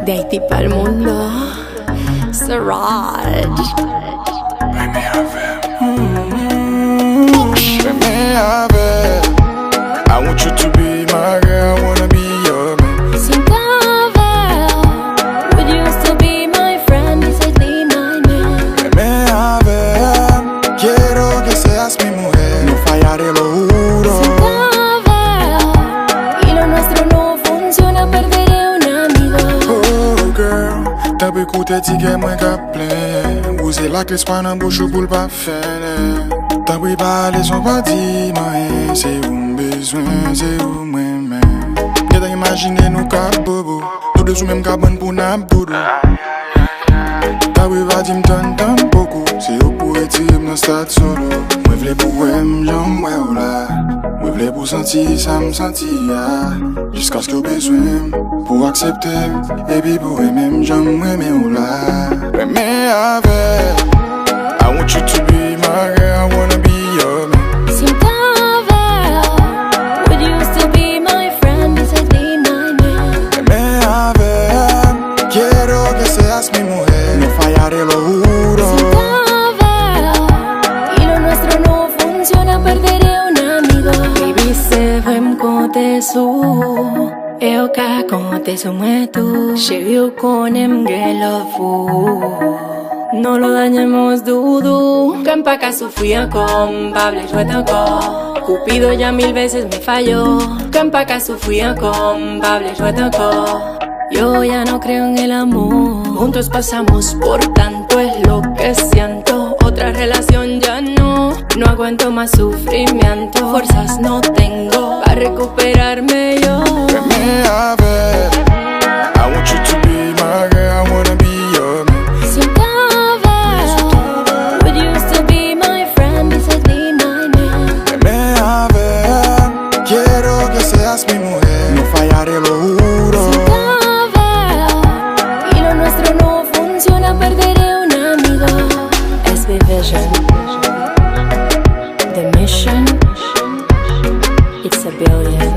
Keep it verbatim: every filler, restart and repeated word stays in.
Dayte pa'l moun nan. Saraj. Renmen avè. I want you to be my girl, I wanna be your man. Si m ta avè w, would you still be my friend? This is be my man. Renmen avè. Quiero que seas mi mujer. No fallaré lo juro. Si m ta avè w, y lo nuestro no funciona, perderé un amigo. Oh girl, tanpri koute ti kè mwen k ap plenyen. Bouze lak lespwa nan bouch ou pou l pa fennen. Tanpri pale son pa di m anyen. Se ou m bezwen, se ou mwen men. Gentan imajine nou k ap bobo. Nou de sou menm kabann pou n ap dodo. Tanpri pa di m tann tanpoko. Se ou k pou retire m nan stad solo. Mwen vle pou wè m jan m wè w la. Mwen vle pou santi sa m santi a. Jiskaske w bezwen m, pou w aksepte m, epi pou renmen m jan m renmen w la. Renmen avè. I want you to be my girl, I wanna be your man. Si m ta avè w, would you still be my friend? This is be my man. Renmen avè. Quiero que seas mi mujer. No fallaré lo juro. Si m ta avè w, y lo nuestro no funciona, perderé un amigo. Baby, se vre m konte sou ou. E w ka konte sou mwen tou. Cheri, w konnen m gen love pou ou. No lo dañemos, doudou. Kè m pa ka soufri ankò, m pa vle jwèt ankò. Cupido ya mil veces me falló. Kè m pa ka soufri ankò, m pa vle jwèt ankò. Yo ya no creo en el amor. Juntos pasamos por tanto, es lo que siento. Otra relación ya no. No aguanto más sufrimiento. Fuerzas no tengo para recuperarme yo. Renmen avè. I want you to be my girl, I wanna be your man. Si m ta avè w, would you still be my friend? This is be my man. Renmen avè. Quiero que seas mi mujer. No fallaré lo juro. Si m ta avè w, y lo nuestro no funciona, perderé un amigo. S B Vision. The mission, it's a billion.